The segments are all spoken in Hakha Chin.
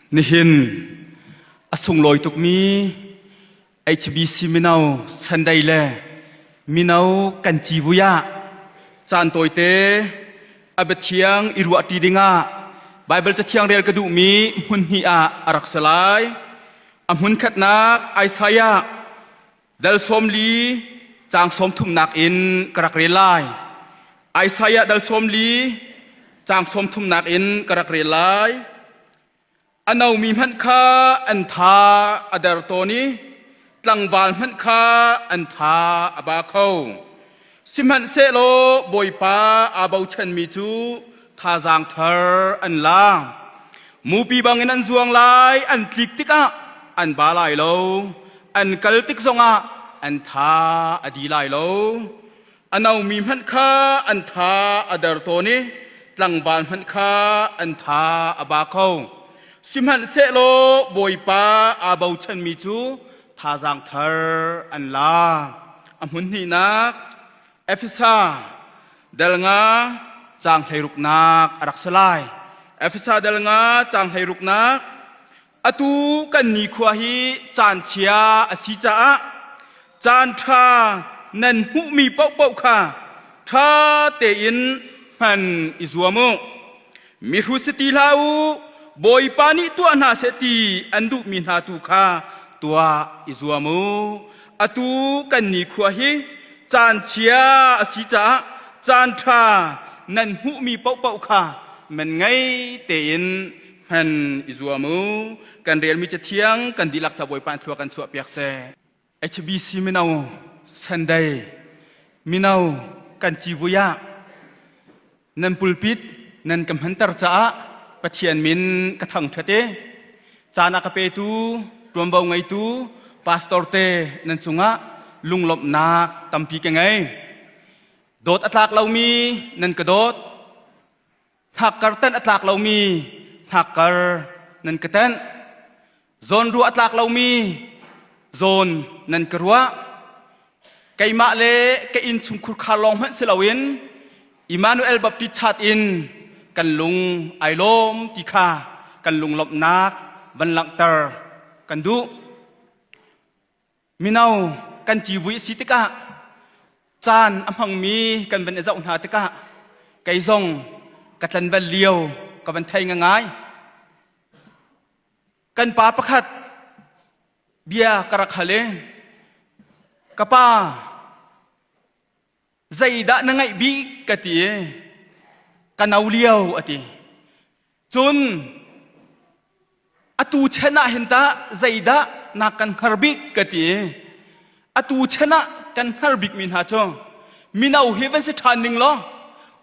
Nihin a sunglawi tukmi HBC Mino Sunday le Mino kan civui ah caan tawite a biathiang i ruahṭi dingah Baibal Cathiang rel ka duhmi hmun hnih ah a rak si lai. A hmun khatnak Isaiah dal 40 caang 30nak in ka rak rel lai. Isaiah dal 40 caang 30nak in ka rak rel lai. A nomi hmanh kha an tha a der tawn i tlangval hmanh kha an tha a ba kho. Sihmanhsehlaw Bawipa aa bochanmi cu thazaang thar an la. Mupi bangin an zuang lai, an tlik tikah an ba lai lo, an kal tik zongah an tha a di lai lo. A nomi hmanh kha an tha a der tawn i tlangval hmanh kha an tha a ba kho. Sihmanhsehlaw Bawipa aa bochanmi cu thazaang thar an la. A hmun hnihnak Efesa dal nga caang hleiruknak a rak si lai. Efesa dal nga caang hleiruknak Atu kan nikhua hi caan chia a si caah caan ṭha nan hmuhmi paohpaoh kha ṭha tein hman i zuam u. Mihrut si ti hlah u, Bawipa nih tuah hna seh ti an duhmi hna tu kha tuah i zuam u. Atu kan nikhua hi caan chia a si caah caan ṭha nan hmuhmi paohpaoh kha man ngei tein hman i zuam u. Kan relmi cathiang kan dihlak ca Bawipa in thlua kan chuah piak seh. HBC mino Sunday mino kan civui ah nan pulpit nan ka hmanter caah Pathian min ka thangṭhat i caan a ka petu ṭuanvo ngeitu pastor te nan cungah lunglawmhnak tampi ka ngei. Dawt a tlak lomi nan ka dawt. Hnakkar tenh a tlak lomi hnakkar nan ka tenh. Zawnruah a tlak lomi zawn nan ka ruah. Keimah le ka innchung khurkhar lawng hmanh si loin Immanuel Baptist Church in kan lung ai lawm ti kha kan lunglawmhnak van langhter kan duh. Mino kan civui a si tikah caan a hmangmi kan van i zoh hna tikah kei zong ka tlanval lio ka van thei ngangai. Kan pa pakhat bia ka rak hal i ka pa zeidah na ngaih bik ka ti i ka no lio a ti. Cun atu chan ah hin tah zeidah na kan hngar bik ka ti. Atu chan ah kan hngar bikmi hna cu mino hi van si ṭhan ning law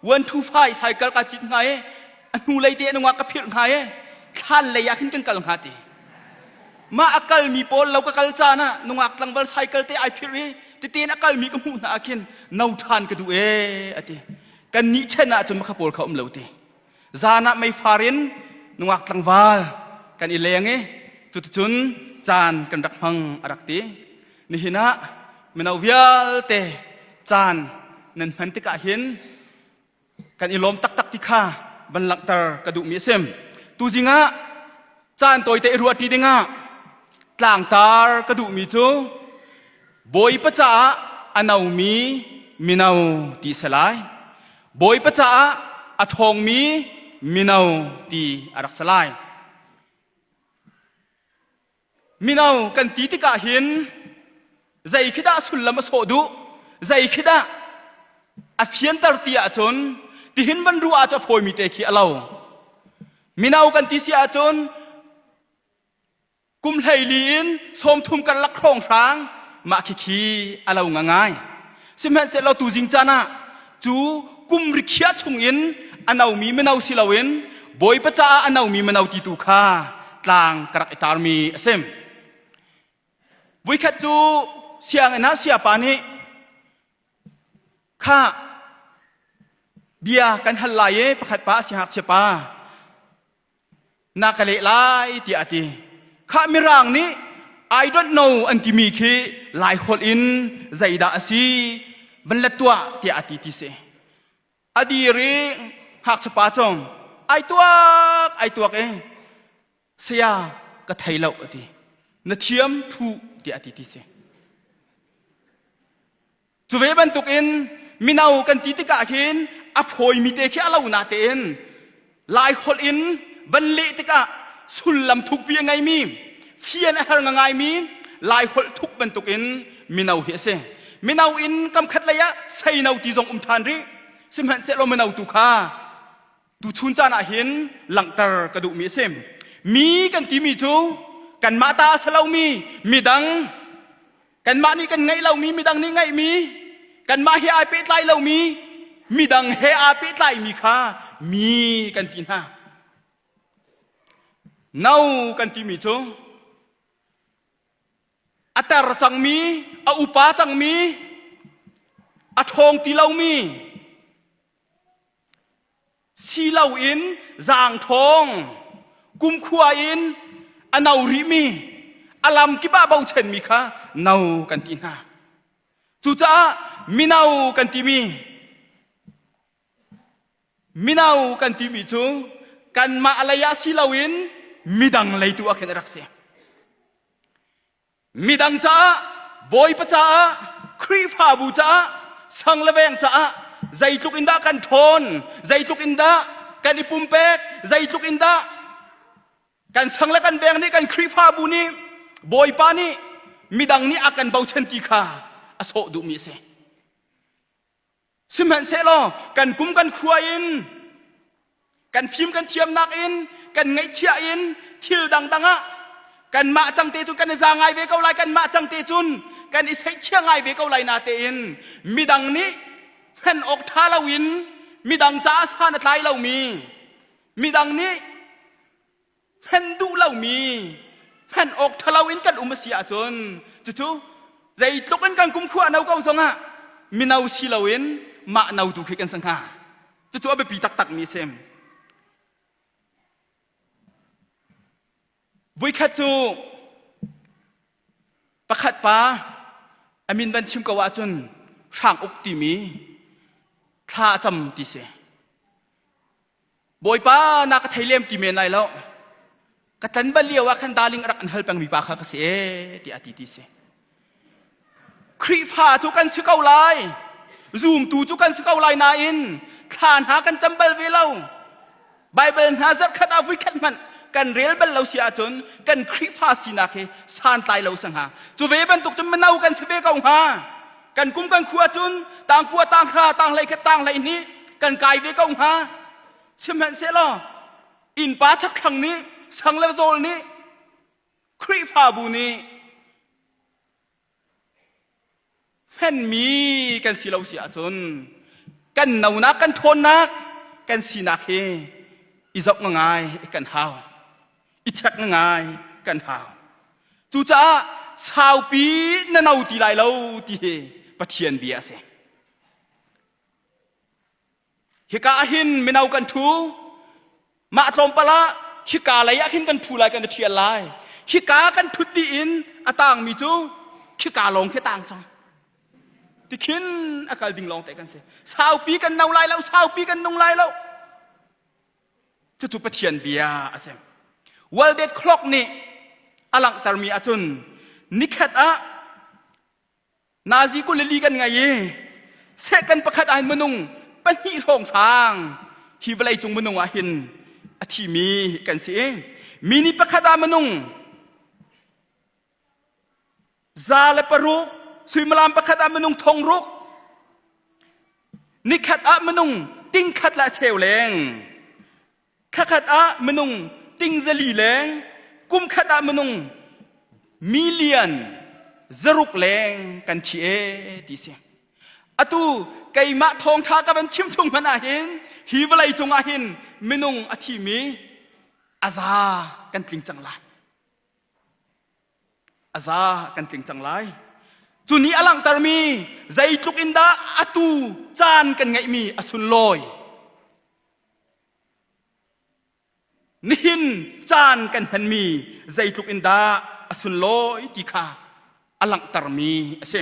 125 cycle ka cit hnga i a hnu lei te nungak ka phirh hnga i thlan lei ah khin kan kal hnga ti. Mah a kalmi pawl lo ka kal caan ah nungak tlangval cycle te ai phirh i teten a kalmi ka hmuh hna ah khin no ṭhan ka duh ee a ti. Kan nih chen ah cun makha pawl kha um lo ti. Zan ah meifar in nungak tlangval kan i leng i cuticun caan kan rak hmang a rak ti. Nihin ah mino vialte caan nan hman tikah hin kan i lawm taktak ti kha van langhter ka duhmi a si. Tuzing ah caan tawite i ruahṭi dingah tlangtar ka duhmi cu Bawipa caah a nomi mino ti a si lai. Bawipa caah a ṭhawngmi mino ti a rak si lai. Mino kan ti tikah hin zei khi dah sullam a sawh duh? Zei khi dah a fianter ti ahcun tihin van ruah ah cu a fawimi te khi a lo. Mino kan ti si ahcun kum 14 in 30 karlak hrawnghrang mah khikhi a lo ngangai. Sihmanhsehlaw tuzing caan ah cu kum rikhiah chungin a nomi mino si loin Bawipa caah a nomi mino ti tu kha tlang ka rak i tarmi a si. Vuikhat cu sianginn ah siapa nih kha bia kan hal lai i pakhat pa siangngakchia pa na ka leh lai tiah a ti. Khah Mirang nih I don't know an timi khi Laiholh in zeidah a si van let tuah tiah a ti ti si. A dir i ngakchia pa cu ai tuak ai tuak i. Saya ka thei lo a ti. Na thiam thu tiah a ti ti si. Cu ve bantukin mino kan ti tikah hin a fawimi te khi a lo natein Lai holh in van leh tikah sullam thukpi a ngeimi, fian a har ngaimi Lai holh thuk bantukin mino hi a si. Mino in kam khat lei ah seino ti zong um ṭhan rih. Sihmanhsehlaw mino tu kha tuchun caan ah hin langhter ka duhmi a si. Mi kan timi cu kanmah ta a si lomi midang kanmah nih kan ngeih lomi midang nih ngeihmi kanmah he ai pehtlai lomi midang he aa pehtlaimi kha mi kan ti hna. No kan timi cu a tar cangmi a upa cangmi a ṭhawng ti lomi si loin zaangthawng kumkhua in a no rihmi a lam kip ah bochanmi kha no kan ti hna. Cucaah mino kan timi mino kan timi cu kanmah lei ah si loin midang lei tu ah khin a rak si. Midang caah, Bawipa caah, Khrihfabu caah, sang le veng caah zeitluk in dah kan ṭhawn, zeitluk in dah kan i pumpek, zeitluk in dah kan sang le kan veng nih kan Khrihfabu nih Bawipa nih midang nih a kan bochan ti kha a sawh duhmi a si. Sihmanhsehlaw kan kum kan khua in kan fim kan thiamnak in kan ngaihchiah in thil dangdang ah kanmah cangte cun kan i za ngai ve ko lai kanmah cangte cun kan i seihchia ngai ve ko lai natein midang nih hman awk ṭha loin midang caah san a tlai lomi midang nih hman duh lomi hman awk ṭhalo in kan um a si ahcun cucu zeitluk in kan kumkhua no ko zongah mino si loin mah no tu khi kan si hnga. Cucu a biapi taktakmi a si. Voikhat cu pakhat pa a min van chim ko ahcun Hrang Uk timi thla a cam ti si. Bawipa na ka thei lem ti men lai lo. Ka tlan bal lio ah khan darling a rak an hal pengmi pa kha ka si ee tiah a ti ti si. Khrihfa cu kan si ko lai. Zumtu cu kan si ko lai nain thla hna kan cam bal ve lo. Bible hna zarhkhat ah vuikhat hmanh kan rel bal lo si ahcun kan Khrihfa sinak hi santlai lo sa hnga. Cu ve bantuk cun mino kan si ve ko hnga. Kan kum kan khua cun tangkua tanghra tanghlei khat tanghlei hnih kan kai ve ko hnga. Sihmanhsehlaw innpa chakthlang nih sang le zawl nih Khrihfabu nih hmenmi kan si lo si ahcun kan nonak kan ṭhawnnak kan sinak hi i zoh ngai kan hau i check ngai kan hau. Cucaah saupi na no ti lai lo ti hi Pathian bia a si. Hika ah hin mino kan ṭhu. Mah tlawmpal ah hika lei ah khin kan ṭhu lai kan i ṭhial lai. Hika kan ṭhut dih in a tangmi cu khika lawng khi tang cang. Tikhin a kal ding lawng te kan si. Saupi kan no lai lo, saupi kan nung lai lo. Cucu Pathian bia a si. World Date Clock nih a langhtermi ahcun nikhat ah Nazi 22 kan ngei i second pakhat ah hin minung pahnih hrawnghrang hi vawleicung minung ah hin a thimi kan si i minute pakhat ah minung 106 suimilam pakhat ah minung thong ruk nikhat ah minung ting khat le a cheu leng thlakhat ah minung ting zali leng kum khat ah minung million zaruk leng kan thi e ti si. Atu keimah thawngṭha ka van chim chung hmanh ah hin hi vawlei cung ah hin minung a thimi a za kan tling cang lai. A za kan tling cang lai. Cu nih a langhtermi zeitluk in dah atu caan kan ngeihmi a sunlawi. Nihin caan kan hmanmi zeitluk in dah a sunlawi ti kha a langhtermi a si.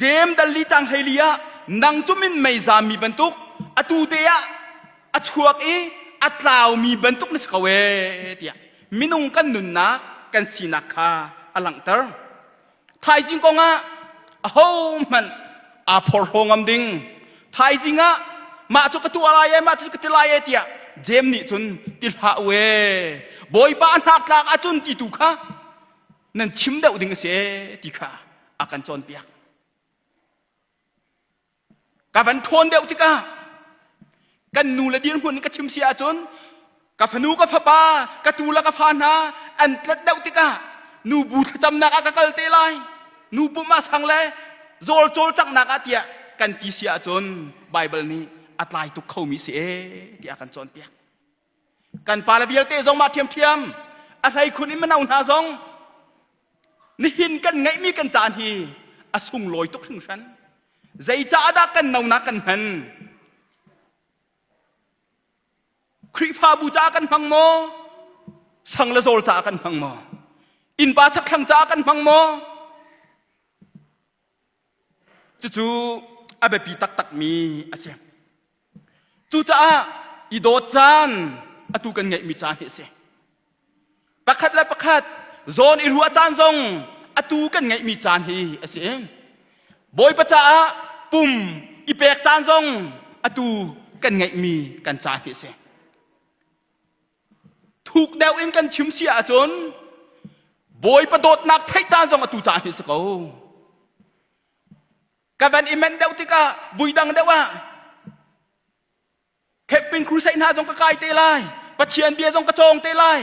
Jeim dal li cang 14 ah nang cu minmei zaammi bantuk atu te ah a chuak i a tlaumi bantuk na si ko ee tiah. minung kan nunnak kan sinak kha a langhter. Thaizing kong ah ahohmanh aa phorhlaw ngam ding. Thaizing ah mah cu ka tuah lai e, mah cu ka ti lai e tiah Jeim nih cun ti hlah u e. Bawipa a hnaktlak ahcun ti tu kha nan chim deuh ding a si e ti kha a kan cawnpiak. Ka van ṭhawn deuh tikah kan nu le dirhmun in ka chim si ahcun ka fanu ka fapa ka tu le ka fa hna an tlat deuh tikah nubu thlacamnak ah ka kal te lai nu pum ah sang le zawl cawlcanghnak ah tiah kan ti si ahcun Baibal nih a tlai tuk khomi si ee tiah kan cawnpiak. Kan pa le vialte zong mah ṭhiamṭhiam a hleikhun in mino hna zong nihin kan ngeihmi kan caan hi a sunglawi tuk hringhran. Zeicah dah kan nonak kan hman? Khrihfabu caah kan hmang maw? Sang le zawl caah kan hmang maw? Innpa chakthlang caah kan hmang maw? Cucu a biapi taktakmi a si. Cucaah i dawt caan atu kan ngeihmi caan hi a si. Pakhat le pakhat zawn i ruah caan zong atu kan ngeihmi caan hi a si. Bawipa caah pum i pek caan zong atu kan ngeihmi kan caan hi a si. Thuk deuh in kan chim si ahcun Bawipa dawtnak theih caan zong atu caan hi a si ko. Ka van i menh deuh tikah vui dang deuh ah camping crusade hna zong ka kai te lai Pathian bia zong ka cawng te lai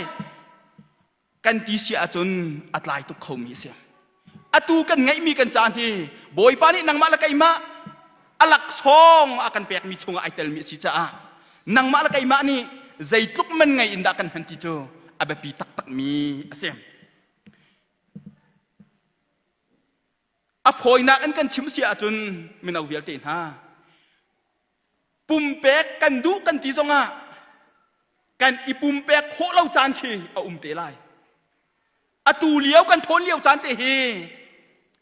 kan ti si ahcun a tlai tuk khomi a si. Atu kan ngeihmi kan caan hi Bawipa nih nangmah le keimah a laksawng a kan pekmi chungah ai telmi a si caah nangmah le keimah nih zeitluk man ngei in dah kan hman ti cu a biapi taktakmi a si. A fawinak in kan chim si ahcun mino vialte hna pumpek kan duh kan ti zongah kan i pumpek khawh lo caan khi a um te lai. Atu lio kan ṭhawn lio caan te hi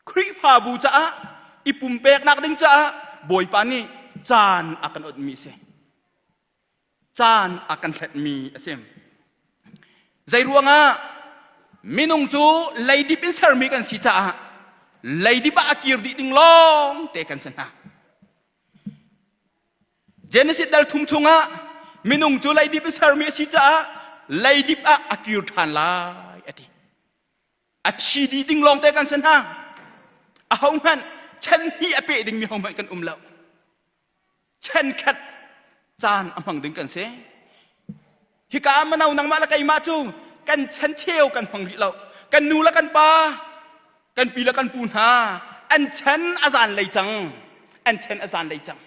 Khrihfabu caah i pumpeknak ding caah Bawipa nih caan a kan onhmi a si. Caan a kan hletmi a si. Zeiruangah minung cu leidip in sermi kan si caah leidip ah a kir dih ding lawng te kan si hna. Genesis dal thum chungah minung cu leidip in sermi a si caah leidip ah a kir ṭhan lai a ti. A thi dih ding lawng te kan si hna. Ahohmanh chan hnih a peh dingmi hohmanh kan um lo. Chenkhat caan a hmang ding kan si. Hika ah mano nangmah le keimah cu kan chan cheu kan hmang rih lo. Kan nu le kan pa, kan pi le kan pu hna an chan a zan lei cang. An chan a zan lei cang.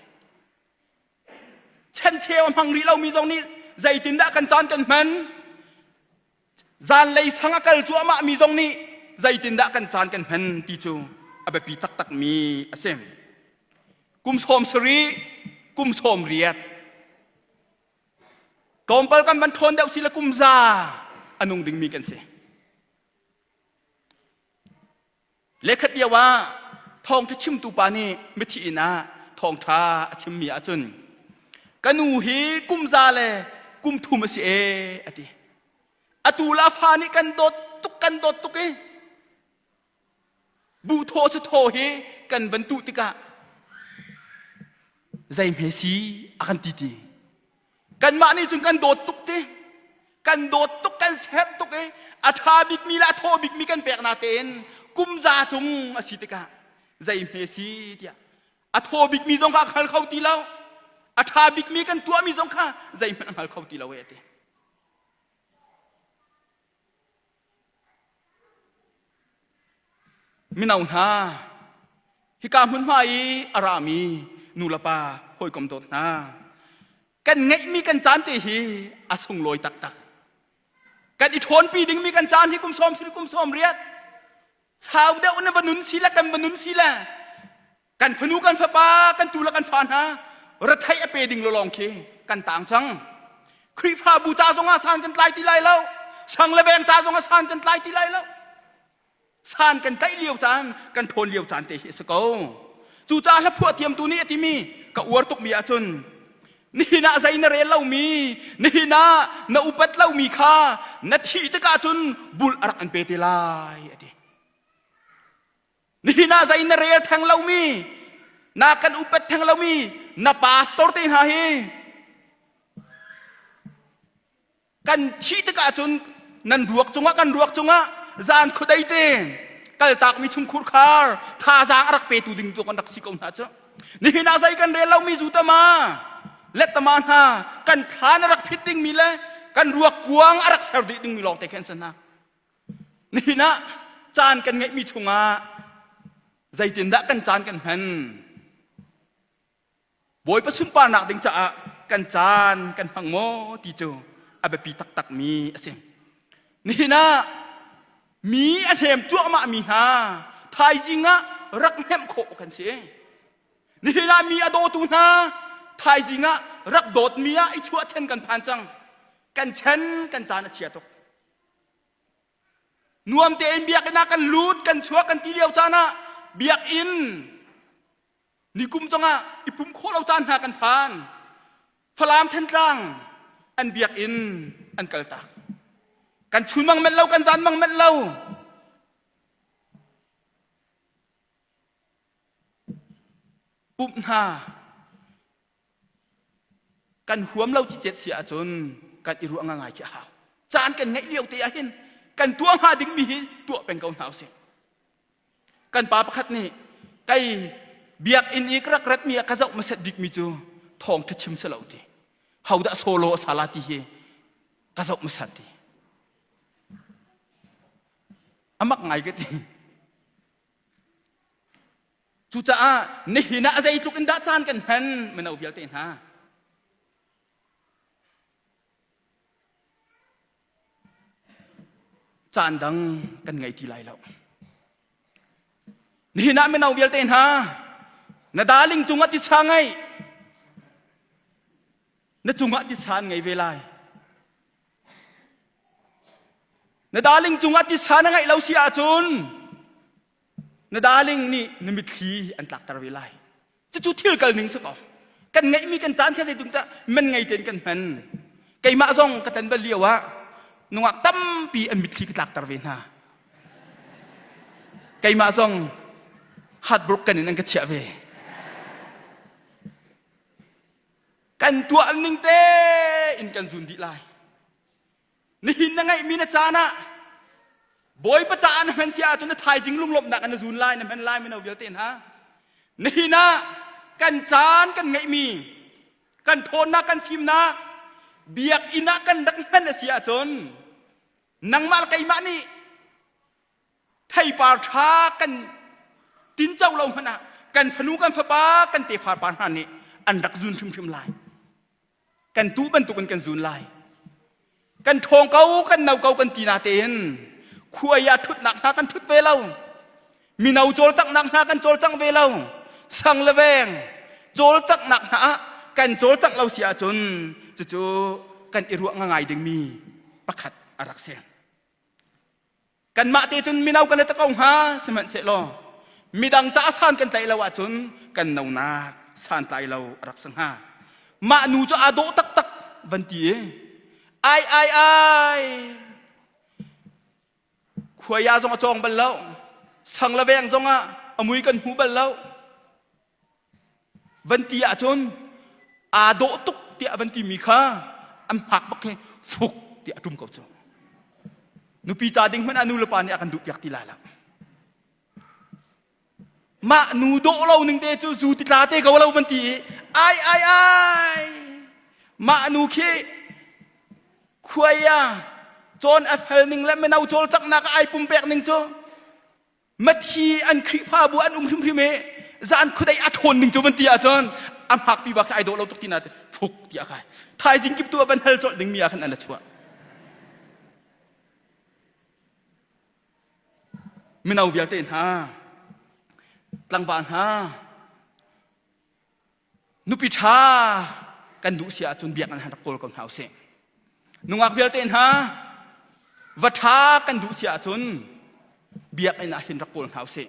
Chan cheu a hmang rih lomi zong nih zeitindah kan caan kan hman? Zanlei sang a kal cuahmah mi zong nih zeitindah kan caan kan hman ti cu a biapi taktakmi a si. Kum 70, kum 80. Tlawmpal kan van ṭhawn deuh si le kum za a nung dingmi kan si. Lekhat lio ah thawngṭha chimtu pa nih mithi inn ah thawngṭha a chimmi ahcun ka nu hi kum za le kum thum a si ee a ti. Atu la fa nih kan dawt tuk kan dawt tuk i buh thaw cu thaw hi kan van tuh tikah zei hme si a kan ti ti. Kanmah nih cun kan dawt tuk ti. Kan dawt tuk kan serh tuk i a ṭha bikmi le a thaw bikmi kan pek na tein kum za cung a si tikah zei hme si tiah a thaw bikmi zong kha a hngal kho ti lo a ṭha bikmi kan tuahmi zong kha zeihmanh a hngal kho ti lo e a ti. Mino hna, hika hmunhma i a rami nu le pa hawikom dawt hna, kan ngeihmi kan caan te hi a sunglawi taktak. Kan i ṭhawnpi dingmi kan caan hi kum sawm sil kum sawm riat sau deuh na va nun si le kan va nun si le kan fanu kan fapa kan tu le kan fa hna retheih a pe ding lawng khi kan tang cang Khrihfabu ca zongah san kan tlai ti lai lo sang le veng ca zongah san kan tlai ti lai lo san kan tlaih lio caan kan ṭhawn lio caan te hi a si ko cucaah hla phuah thiamtu nih a timi ka uar tukmi ahcun. Nihin ah zei na rel lomi, nihin ah na upat lomi kha na thih tikah cun bulh a rak an pe te lai a ti. Nihin ah zei na rel theng lomi, na kan upat theng lomi na pastor te hna hi kan thih tikah cun nan ruak cungah kan ruak cungah zan khuadei te kaltakmi chungkhur khar thazaang a rak petu ding tu kan rak si ko hna cu. Nihin ah zei kan rel lomi zutama lettama hna kan thlan a rak phit dingmi le kan ruak kuang a rak ser dih dingmi lawng te khin an si hna. Nihin ah caan kan ngeihmi chungah zeitindah kan caan kan hman? Bawipa sunparnak ding caah kan caan kan hmang maw ti cu a biapi taktakmi a si. Nihin ah mi a hnem cuahmah mi hna thaizing ah rak hnemh khawh kan si. Nihin ah mi a dawtu hna thaizing ah rak dawtmi ah i chuahchan kan phan cang. Kan chan kan caan a chia tuk. Nuam tein biakinn ah kan lut kan chuak kan ti lio caan ah biakinn nikum zongah i pum khawh lo caan hna kan phan. Falam Thantlang an biakinn an kaltak. Kan chunmang manh lo kan zanmang manh lo. Pumh hna kan huam lo cicet si ahcun kan i ruah ngai khi a hau. Caan kan ngeih lio te ah hin kan tuah hnga dingmi hi tuah peng ko hna usih. Kan pa pakhat nih kei biakinn i ka rak ratmi ah ka zoh hmasat bikmi cu thawngṭha chim si lo ti. Hodah solo a sala ti hi ka zoh hmasat ti. Amak ngai ka ti. Cucaah nihin ah zeitluk in dah caan kan hman mino vialte hna. Caan dang kan ngei ti lai lo. Nihin ah mino vialte hna na darling cungah titsa ngei na cungah titsa an ngei ve lai. Na darling cungah titsa na ngeih lo si ahcun na darling nih na mitthli an tlakter ve lai. Cucu thil kal ning si ko. Kan ngeihmi kan caan kha zeitin dah man ngei tein kan hman. Keimah zong ka tlan bal lio ah nungak tampi an mitthli ka tlakter ve hna. Keimah zong heartbroken in an ka chiah ve. Kan tuah ning tein kan zun dih lai. Nihin na ngeihmi na caan ah Bawipa caah na hman si ahcun na thaizing lunglawmhnak in na zun lai na hman lai mino vialte hna. Nihin ah kan caan kan ngeihmi kan ṭhawnnak kan fimnak biakinn ah kan rak hman a si ahcun nangmah le keimah nih theipar ṭha kan tinco lo hmanh ah kan fanu kan fapa kan tefa pa hna nih an rak zun hrimhrim lai. Kan tuh bantukin kan zun lai. Kan ṭhawng ko, kan no ko kan ti na tein khuai ah ṭhutnak hna kan ṭhut ve lo. Mino cawlcanghnak hna kan cawlcang ve lo. Sang le veng cawlcanghnak hna ah kan cawlcangh lo si ahcun cucu kan i ruah ngai dingmi pakhat a rak si. Kanmah te cun mino kan i ta ko hnga sihmanhsehlaw midang caah san kan tlaih lo ahcun kan nonak santlai lo a rak si hnga. Mah nu cu aa dawh taktak van ti i ai ai ai khuai ah zong a cawng bal lo sang le veng zong ah a mui kan hmu bal lo van ti ahcun aa dawh tuk tiah van timi kha an hmak bak khi fuk tiah a ṭum ko cu. Nupi ca ding hmanh ah nu le pa nih a kan duhpiak ti lai lo. Mah nu dawh lo ning te cu zu ti tla te ko lo van ti i ai ai ai mah nu khi khuai ah cawn a fel ning le mino cawlcanghnak ah ai pumpek ning cu Mathi an Khrihfabu an um hrimhrim i zan khudei a ṭhawn ning cu van ti ahcun a hmakpi bak khi ai dawh lo tuk ti na fuk ti a kai. Thaizing kip tu ah van hal colh dingmi ah khan an a chuah. Mino vialte hna, tlangval hna, Nupi ṭha kan duh si ahcun biakinn han rak kawl ko hna usih. Nungak vialte hna va ṭha kan duh si ahcun biakinn ah hin rak kawl hna usih.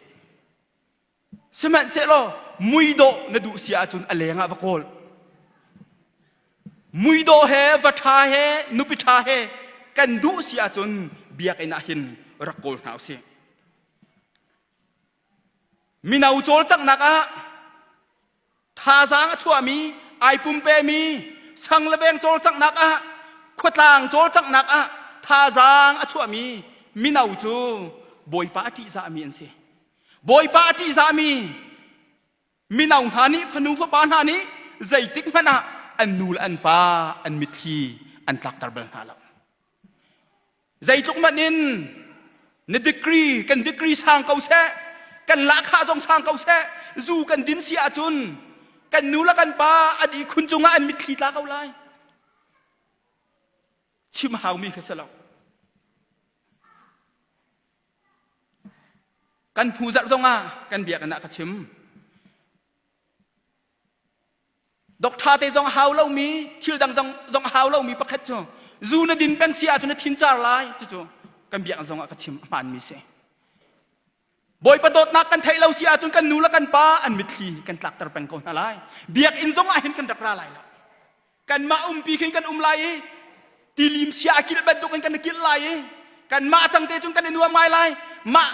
Sihmanhsehlaw muidawh na duh si ahcun a leng ah va kawl. Muidawh he va ṭha he nupi ṭha he kan duh si ahcun biakinn ah hin rak kawl hna usih. Mino cawlcanghnak ah thazaang a chuahmi, ai pumpemi, sang le veng cawlcanghnak ah, khuatlang cawlcanghnak ah thazaang a chuahmi mino cu Bawipa a ṭihzahmi an si. Bawipa a ṭihzahmi mino hna nih fanu fapa hna nih zeitik hmanh ah an nu le an pa an mitthli an tlakter bal hna lo. Zeitluk hmanh in na degree kan degree sang ko seh kan lahkhah zong sang ko seh zu kan din si ahcun kan nu le kan pa an ihkhun cungah an mitthli tla ko lai. Chim haumi kha si lo. Kan hnu zarh zongah kan biakinn ah ka chim. Doctor te zong hau lomi thil dang zong zong hau lomi pakhat cu zu na din peng si ahcun na thin car lai cucu kan biakinn zongah ka chim a hmaanmi si. Bawipa dawtnak kan theih lo si ahcun kan nu le kan pa an mitthli kan tlakter peng ko hna lai. Biakinn zongah hin kan rak ra lai lo. Kanmah umpi khin kan um lai i tilim sia a kilh bantuk in kan i kilh lai i kanmah cang te cun kan i nuam ngai lai. Mah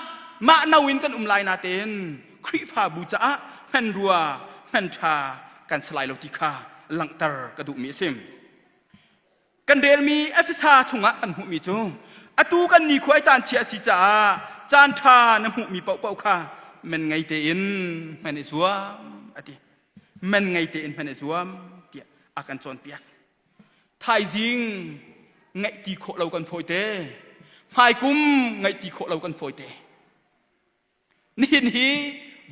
mah no in kan um lai natein Khrihfabu caah hmanrua hman ṭha kan si lai lo ti kha langhter ka duhmi a si. Kan relmi Efesa chungah kan hmuhmi cu atu kan nikhua i caan chia a si caah caan ṭha na hmuhmi paohpaoh kha men ngei tein hman i zuam a ti. Man ngei tein hman i zuam tiah a kan cawnpiak. Thaizing ngaih ti khawh lo kan fawi te. Hmaikum ngaih ti khawh lo kan fawi te. Nihin hi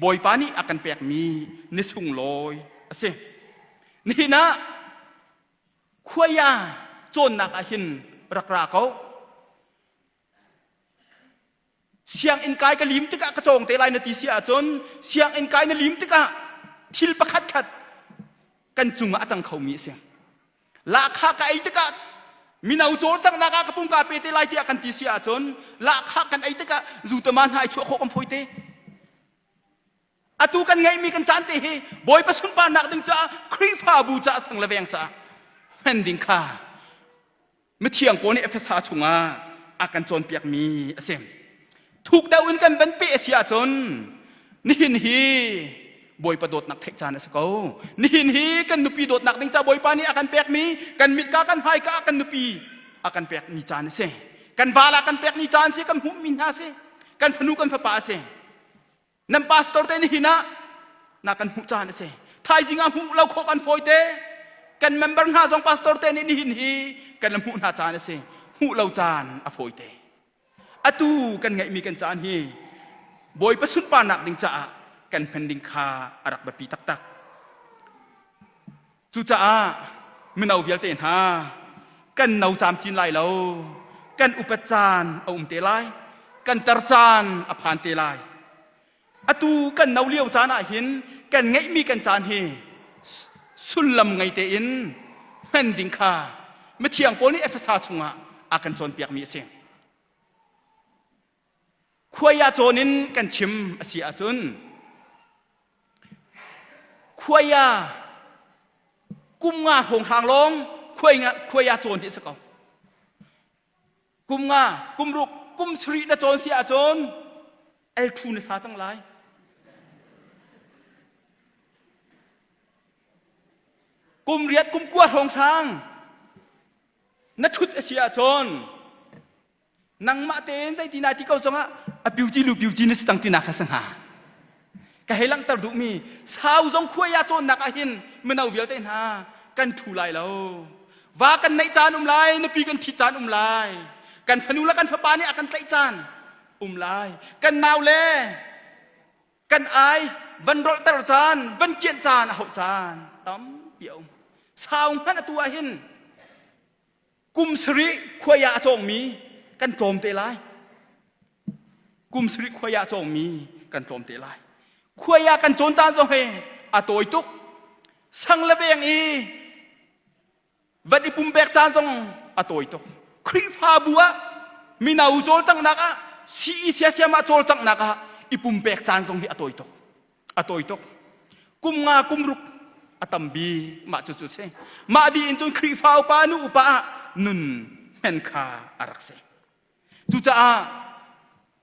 Bawipa nih a kan pekmi ni sunglawi a si. Nihin ah khuaya cawnnak ah hin rak ra ko. Sianginn kai ka lim tikah ka cawng te lai na ti si ahcun sianginn kai na lim tikah thil pakhat khat kan cungah a cang khomi a si. Lahkhah ka ei tikah mino cawlcanghnak ah ka pum ka pe te lai tiah kan ti si ahcun lahkhah kan ei tikah zutama hna i chuah khawh kan fawi te. Atu kan ngeihmi kan caan te hi Bawipa sunparnak ding caah Khrihfabu caah sang le veng caah hman ding kha Mithiang Paul nih Efesa chungah a kan cawnpiakmi a si. Thuk deuh in kan van peh a si ahcun nihin hi Bawipa dawtnak theih caan a si ko. Nihin hi kan nupi dawtnak ding ca Bawipa nih a kan pekmi kan mitka kan hmaika ah kan nupi a kan pekmi caan a si. Kan val a kan pekmi caan si, kan hmuhmi hna si, kan fanu kan fapa a si. Nan pastor te nihin ah na kan hmuh caan a si. Thaizing ah hmuh lo khawh kan fawi te. Kan member hna zong pastor te nih nihin hi kan la hmuh hna caan a si. Hmuh lo caan a fawi te. Atu kan ngeihmi kan caan hi Bawipa sunparnak ding caah kan hman ding kha a rak biapi taktak. Cucaah mino vialte hna kan no camcin lai lo, kan upat caan a um te lai, kan tar caan a phan te lai. Atu kan no lio caan ah hin kan ngeihmi kan caan hi sullam ngei tein hman ding kha mithiang Paul nih Efesa chungah a kan cawnpiakmi a si. Khuai ah cawn in kan chim a si ahcun khuai ah kum nga hrawnghrang lawng khuai khuai ah cawn hi a si ko. Kum nga, kum ruk, kum sarih na cawn si ahcun elṭhu na sa cang lai. Kum riat, kum kua hrawnghrang na ṭhut a si ahcun nangmah tein zeiti nai ti ko zongah a piuci lu piuci na si cang ti nak kha si hnga ka hei langhter duhmi sau zong khuai ah cawnnak ah hin mino vialte hna kan ṭhu lai lo va kan neih caan um lai nupi kan ṭhit caan um lai kan fanu le kan fapa nih a kan tlaih caan um lai kan nau le kan ai van rolhter caan van kianh caan a hauh caan tampi a um sau hmanh atu ah hin Kum sarih khuai ah a cawngmi kan tlawm te lai. Kum sarih khuai ah a cawngmi kan tlawm te lai. Khuai ah kan cawn caan zong hi a tawi tuk. Sang le veng i van i pumpek caan zong a tawi tuk. Khrihfabu ah mino cawlcanghnak ah CE siasiam ah cawlcanghnak ah i pumpek caan zong hi a tawi tuk. A tawi tuk. Kum nga kum ruk a. A tam bik mah cucu si. Mah dih in cun Khrihfa upa nu upa ah nun hmen kha a rak si. Cucaah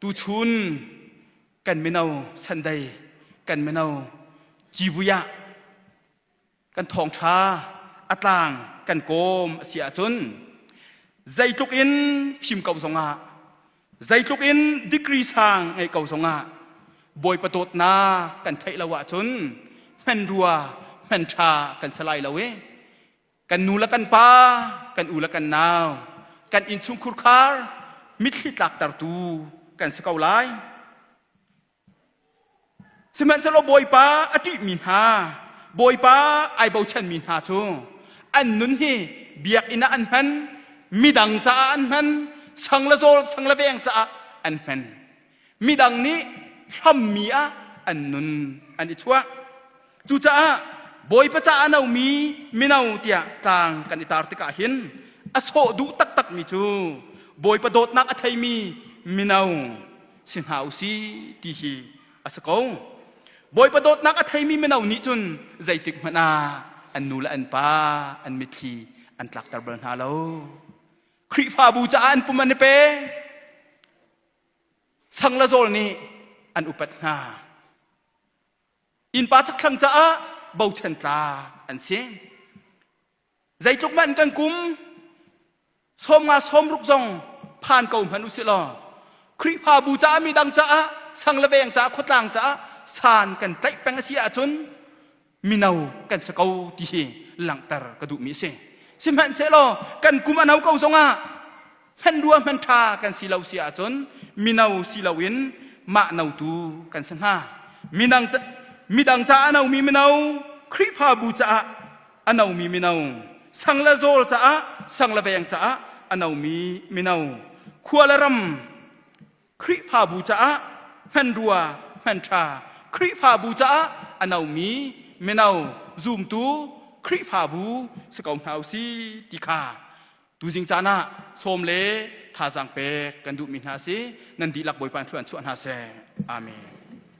tuchun kan mino Sunday kan mino civui ah kan thawngṭha a tlang kan kawm a si ahcun zeitluk in fim ko zongah zeitluk in degree sang ngeih ko zongah Bawipa dawtnak kan theih lo ahcun hmenrua hmenṭha kan si lai lo i kan nu le kan pa kan u le kan nau kan innchungkhur khar mitthli tlaktertu kan si ko lai. Sihmanhsehlaw Bawipa a ṭihmi hna, Bawipa ai bochanmi hna cu an nun hi biakinn ah an hman, midang caah an hman, sang le zawl, sang le veng caah an hman. Midang nih hrammi ah an nun an i chuah. Cucaah Bawipa caah nomi mino tiah tlang kan i tar tikah hin a sawh duh taktakmi cu Bawipa dawtnak a theimi mino si hna u si ti hi a si ko. Bawipa dawtnak a theimi mino nih cun zeitik hmanh ah an nu le an pa an mitthli an tlakter bal hna lo. Khrihfabu caah an pum an i pe. Sang le zawl nih an upat hna. Innpa chakthlang caah bochan tlak an si. Zeitluk hmanh kan kum 50 60 zong phan ko hmanh usih law Khrihfabu caah midang caah sang le veng caah khuatlang caah san kan tlaih peng a si ahcun mino kan si ko ti hi langhter ka duhmi a si. Sihmanhsehlaw kan kum a no ko zongah hmanrua hmanṭha kan si lo si ahcun mino si loin mah notu kan si hna. Minang midang caah a nomi mino, Khrihfabu caah a nomi mino, sang le zawl caah sang le veng caah a nomi mino, khua le ram Khrihfabu caah hmanrua hmanṭha, Khrihfabu caah a nomi mino zumtu Khrihfabu si ko hna usih ti kha tuzing caan ah sawm le thazaang pek kan duhmi hna si. Nan dihlak Bawipa in thlua an chuah hna seh. Amen.